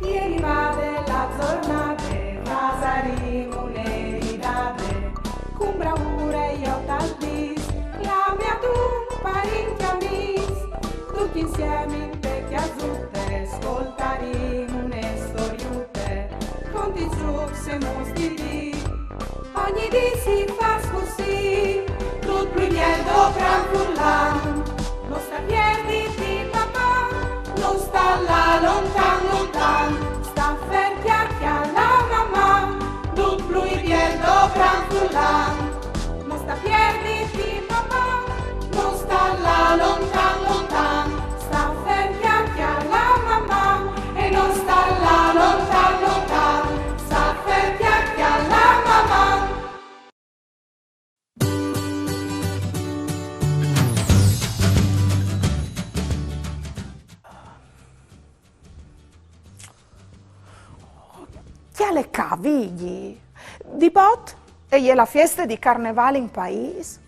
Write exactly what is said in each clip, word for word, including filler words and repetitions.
Ieri vade la zornade, fasarìm une ridade, cun braure jo tal dis, clami a tu parint e amis, ducj insiemi inte cjasute, scoltarìm une storiute, cun di zucs e mus di dì. Ogni dì si fâs cussì, dut plui biel dopran furlan. No sta pierditi, Maman, no sta lâ lontan, lontan. Sta fer, cjale, cjale, Maman, dut plui biel dopran furlan. No sta pierditi, Maman, no sta lâ lontan, lontan. Sta fer, cjale, cjale, Maman, e no sta lâ lontan, lontan. Sta fer, cjale, cjale, Maman. Cjale ca, Vigji. Di bot e je la fieste di Carnevâl in paîs.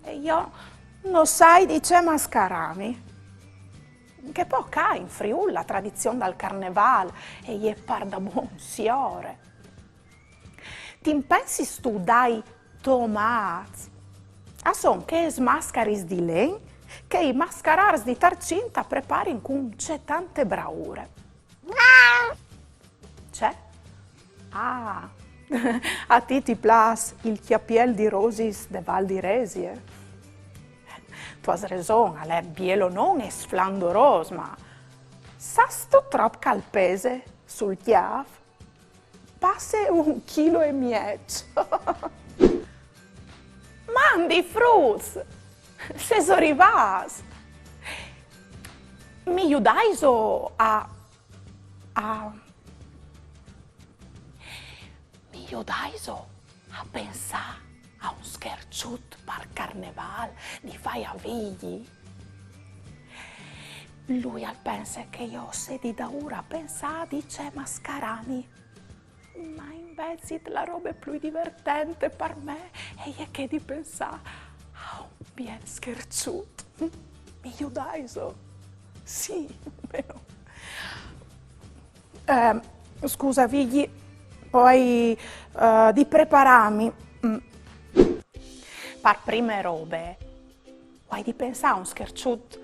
E jo no sai di ce mascarâmi. Che po ca in Friûl la tradizion dal Carnevâl e je pardabon siore. Ti impensistu dai tomâts? A son chês mascaris di len che i mascarârs di Tarcint a preparin cun cetante braure. Ce? Ah, a ti ti plâs il cjapiel di rosis de Val di Resie? Tu âs reson, al è bielonon e sflandorôs, ma sâstu trop che al pese sul cjâf? Passe un chilo e mieç. Mandi fruts! Sêso rivâts! Mi judaiso a, a, mi judaiso a pensâ a un scherçut par Carnevâl di fâi a Vigji? Lui al pense che jo o sedi daûr a pensâ di ce mascarâmi. Ma invezit la robe plui divertente par me e je chê di pensâ a un biel scherçut. Mi judaiso? Sì, vero. Ehm, scusa, Vigji, o ai, eh, di preparâmi. Mm. Par prime robe, o ai di pensâ a un scherçut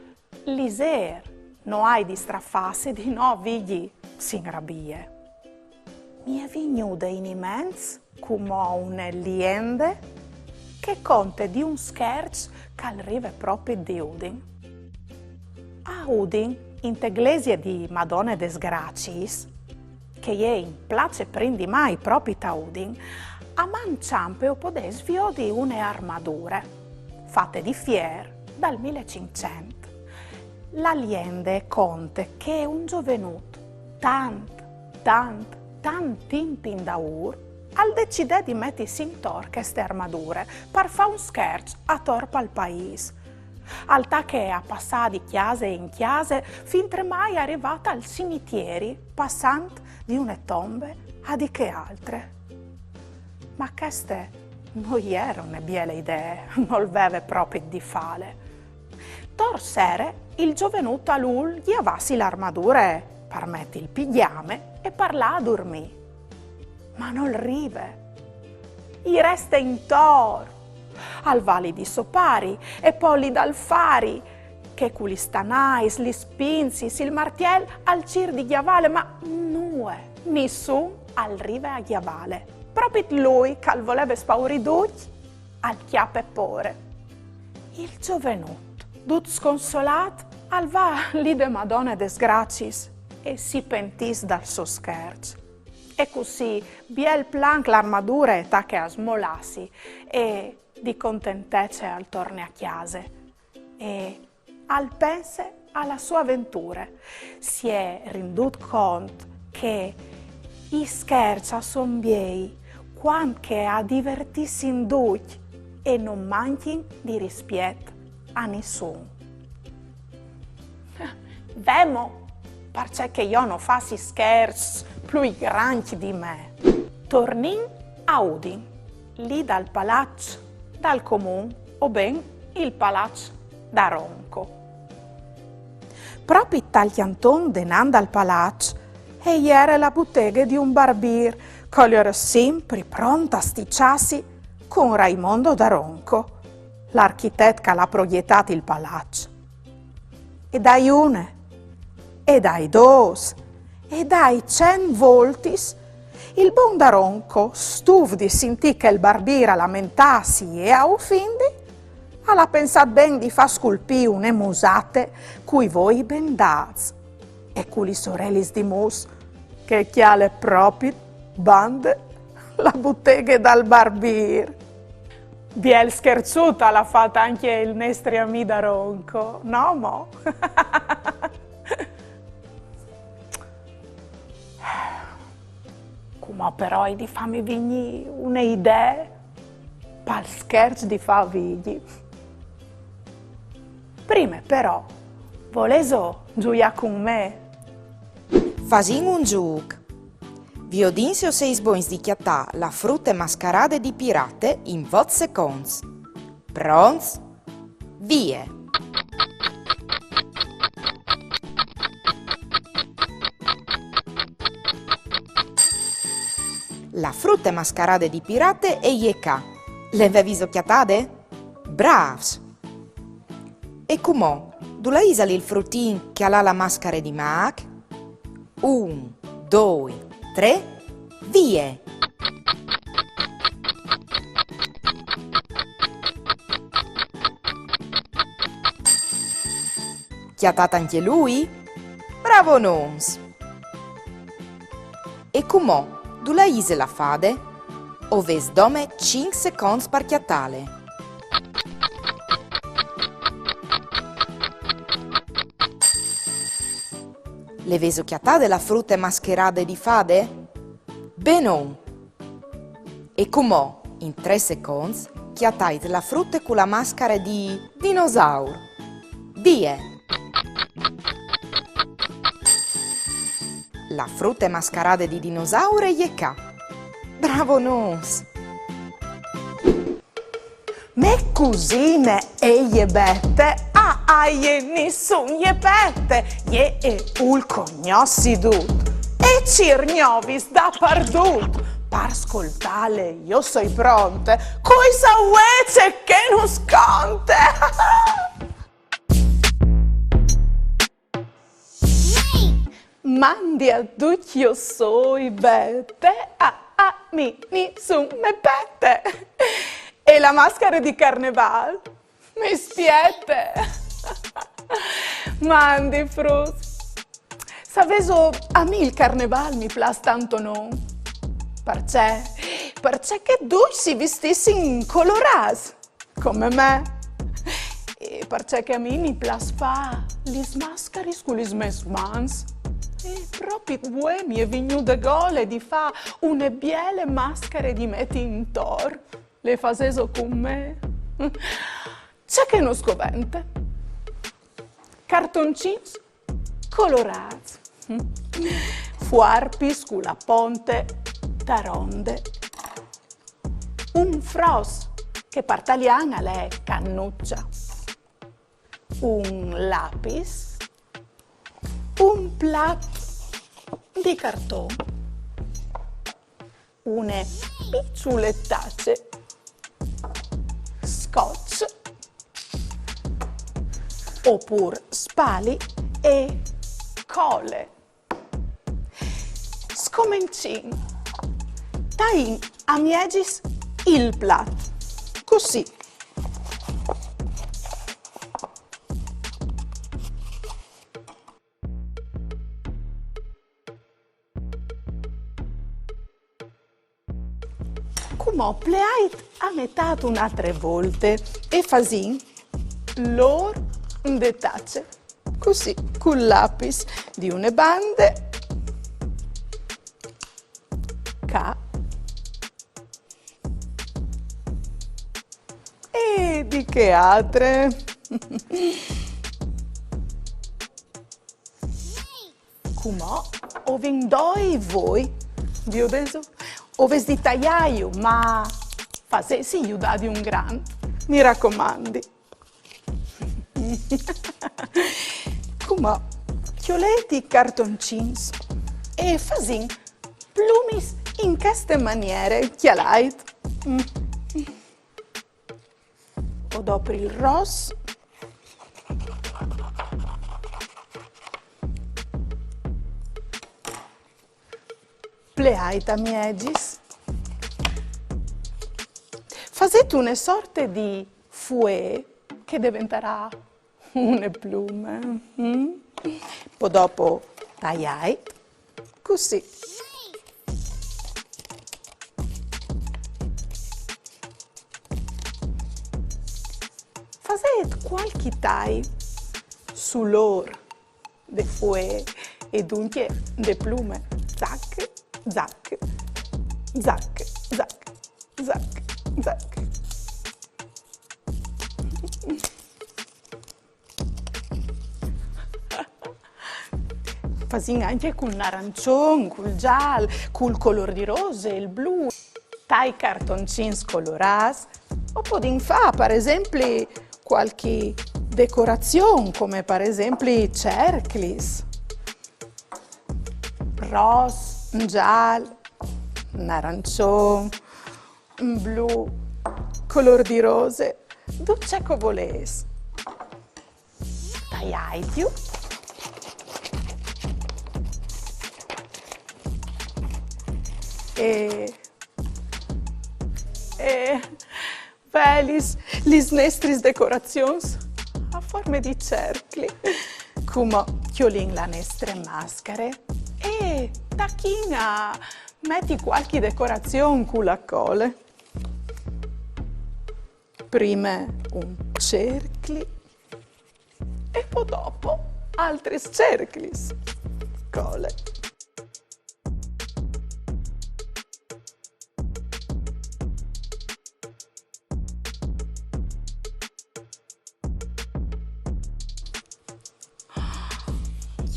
lizêr, no ai di strafâ, se di no Vigji si inrabie. Mi è vignude in iments cumò une liende che e conte di un scherç che al rive propit di Udin. A Udin, inte glesie di Madone des Graciis, che e je in place Prin di Mai, propit a Udin, a man çampe o podês viodi une armadure, fate di fier, dal mil e cinccent. La liende e conte che un zovenut, tant, tant, tant timp indaûr, al decidè di metisi intor cheste armadure par fâ un scherç ator pal paîs. Al tache a passâ di cjase in cjase, fintremai a rivâ tal cimitieri, passant di une tombe a di chê altre. Ma cheste no jere une biele idee, nol veve propit di fâle. Tor sere il zovenut al vûl gjavâsi la armadure par meti il pigjame e par lâ a durmî. Ma nol rive. I reste intor. Al va li di so pari e po li dal fari, che cu lis tanais, lis pincis, il martiel al cîr di gjavâle, ma nuie, nissun al rive a gjavâle. Propit lui, che al voleve spaurî ducj, al cjape pôre. Il zovenut, dut sconsolât, al va li de Madone des Graciis e si pentìs dal so scherç. E cussì, biel planc, la armadure e tache a smolâsi e di contentece al torne a cjase. E al pense a la sô aventure. Si è rindût cont che i scherçs a son biei cuant che a divertissin ducj e no mancjin di rispiet a nissun. Ve mo parcè che jo no fâs i scherçs plui grancj di me. Tornìn a Udin, li dal palaç dal comun, o ben il palaç da Ronco. Propit tal cjanton denant dal palaç E jere la buteghe di un barbîr, che al jere simpri pront a sticiâsi cun Raimondo Daronco, l'architet che al à proietât il palaç. E dai une, e dai dôs, e dai cent voltis, il bon Daronco, stuf di sintî chel barbîr a lamentâsi e a ufindi, al à pensât ben di fâ sculpî une musate cui voi bendâts e cu lis orelis di mus, che e cjale propit bande la buteghe dal barbîr. Biel scherçut al à fat ancje il nestri amì Daronco, no mo? Cumò però o ai di fâmi vignî une idee pal scherç di fâ a Vigji. Prime però, volêso zuiâ cun me? Fasìn un zûc. Viodìn se o sês bogns di cjatâ la frute mascarade di pirate in vot seconts. Pronts? Vie! La frute mascarade di pirate e je ca. Le vêso cjatade? Brâfs! E cumò, dulà isal il frutin che al à la mascare di mâc? Un, doi, trê, vie! Cjatât ancje lui? Bravonons! E cumò, dulà ise la fade? O vês dome cinc seconts par cjatâle. Le vêso cjatade la frute mascarade di fade? Benon! E cumò, in trê seconts, cjatait la frute cu la mascare di dinosaur. Vie! La frute mascarade di dinosaur e je ca. Bravonons! Mê cusine e je Bete, a jê nissun je pete, jê e vûl cognossi dut e cîr gnovis dapardut. Par scoltâle jo soi pronte, cui sa ce che nus conte! Mandi a ducj, jo soi Bete, a, a mi nissun me pete. E la mascare di carnevâl mi spiete. Mandi fruts. Savêso, a mi il carnevâl mi plâs tant, no? Parcè? Parcè che ducj si vistissin colorâts. Come me. E parcè che a mi mi plâs fâ lis mascaris cu lis mês mans. E propit vuê mi è vignude gole di fâ une biele mascare di meti intor. Le fasêso cun me? Ce che nus covente? Cartoncins colorâts. Fuarpis cu la ponte taronde. Un fros, che par talian al è cannuccia. Un lapis. Un plat di carton. Une piçule tace. Scotch. Opûr spali e cole. Scomencìn. Taìn a miezis il plat. Cussì. Cumò pleait a metât une altre volte e fasìn l'ôr de tace. Cussì, cul lapis di une bande, ca, e di chê altre. Cumò o vin doi voi. Viodêso? O vês di taiâju, ma fasêtsi judâ di un grant. Mi racomandi. Cumò, cjolêt i cartoncins. E fasìn plumis in cheste maniere, cjalait. Mm. O dopri il ros. Pleait a miezis. Fasêt une sorte di fuee che deventarà une plume. Mm? Po dopo taiait cussì. Fasêt cualchi tai sul ôr de fuee e duncje de plume. Zac, zac, zac, zac, zac, zac. Fasìn ancje cul narançon, cul zâl, cul colôr di rose, il blu. Tai cartoncins colorâts, o podìn fâ, par esempli, cualchi decorazion, come par esempli cerclis. Ros, zâl, narançon, blu, colôr di rose, dut ce che o volês. Taiaitju. E, e, bielis, lis nestris decorazions a forme di cercli. Cumò cjolìn la nestre mascare e tachìn a meti cualchi decorazion cu la cole. Prime un cercli e po dopo altris cerclis. Cole.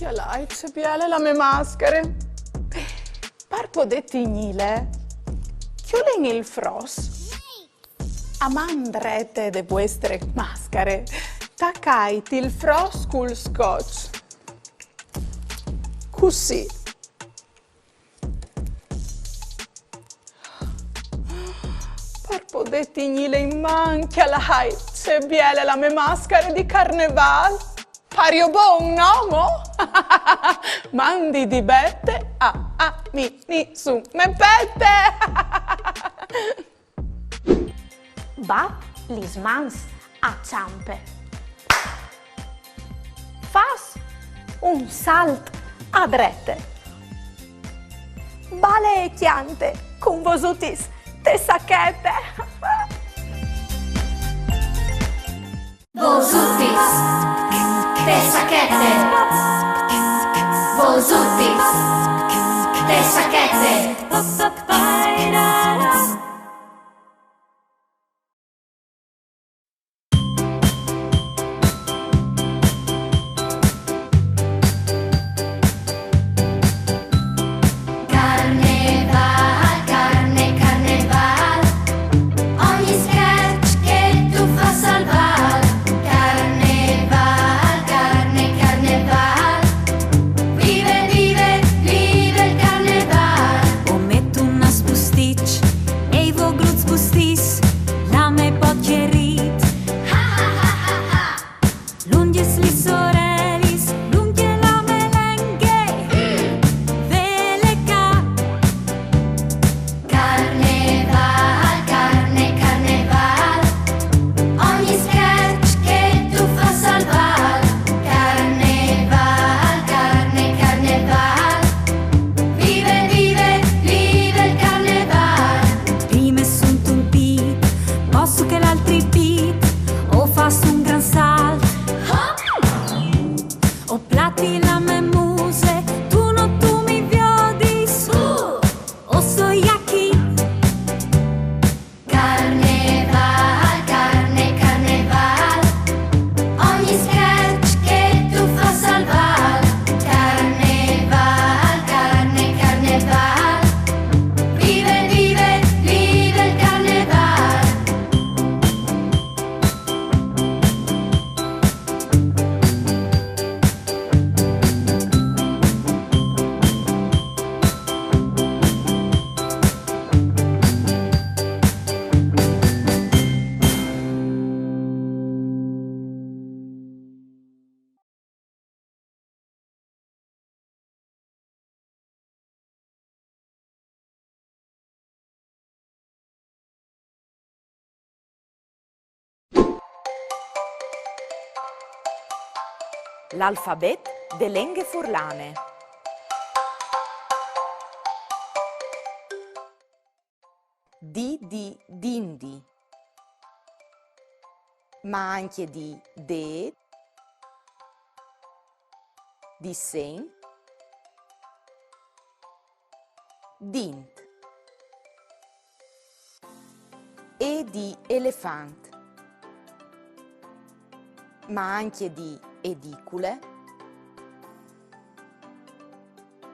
Cjalait ce biele la mê mascare. Par podê tignîle, cjolìn il fros. A man drete de vuestre mascare, tacait il fros cul scotch. Cussì. Par podê tignîle in man, cjalait ce biele la mê mascare di carnevâl. Pario bon, no, mo? Mandi di bete, a, a, mi, ni, su, me pete! Bat lis mans a çampe. Fâs un salt a drete. Bale e cjante cun Vosutis te sachete. Vosutis te sachete. Vosutis te sachete. Carnevâl, carne, carnevâl, ogni scherç che tu fâs al vâl. Carnevâl, carne, carnevâl, vive, vive, vive il carnevâl. O met un nas pustitç L'alfabet de lenghe furlane. D di dindi, ma ancje di dêt, dissegn, dint. E di elefant, ma ancje di edicule,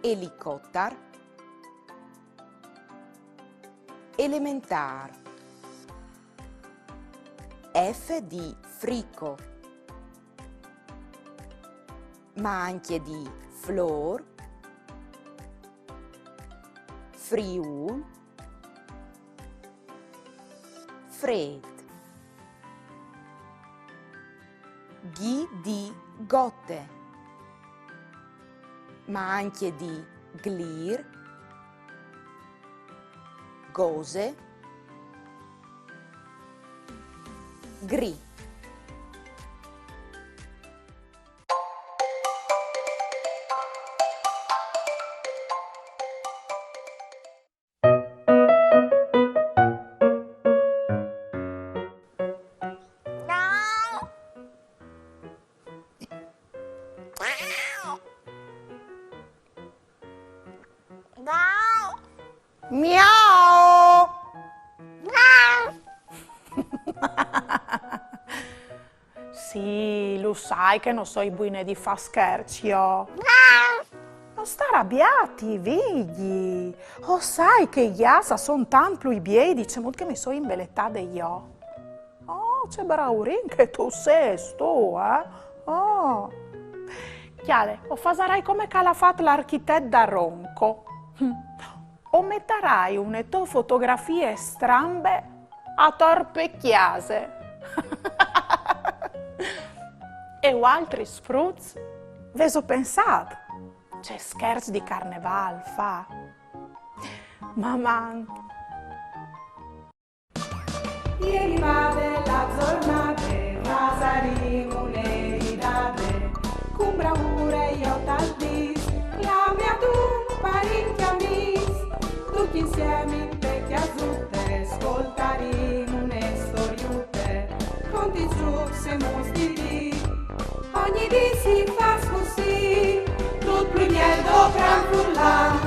elicottar, elementâr. F di frico, ma ancje di flôr, Friûl, frêt. G di gote, ma ancje di glîr, gose, gri. Miau! Sì, lu sai che no soi buine di fâ scherçs, jo. No sta rabiâti, Vigji. O sai che i gjats a son tant plui biei di cemût che mi soi imbeletade jo. Oh, ce braurin che tu sês, tu, eh? Oh. Cjale, o fasarai come che al à fat l'architet da Ronco. O metarai une tô fotografie strambe ator pe cjase. E vualtris fruts? Vêso pensât? Ce scherç di carnevâl fâ? Maman! E rivade la zornade, fasarìn une ridade, cun braure jo tal dîs, clamìn adun parint e amîs, ducj insiemi inte cjasute, scoltarìn une storiute, conte i zûcs e mus di dì. Ogni dì si fâs cussì, dut plui biel dal cran furlan,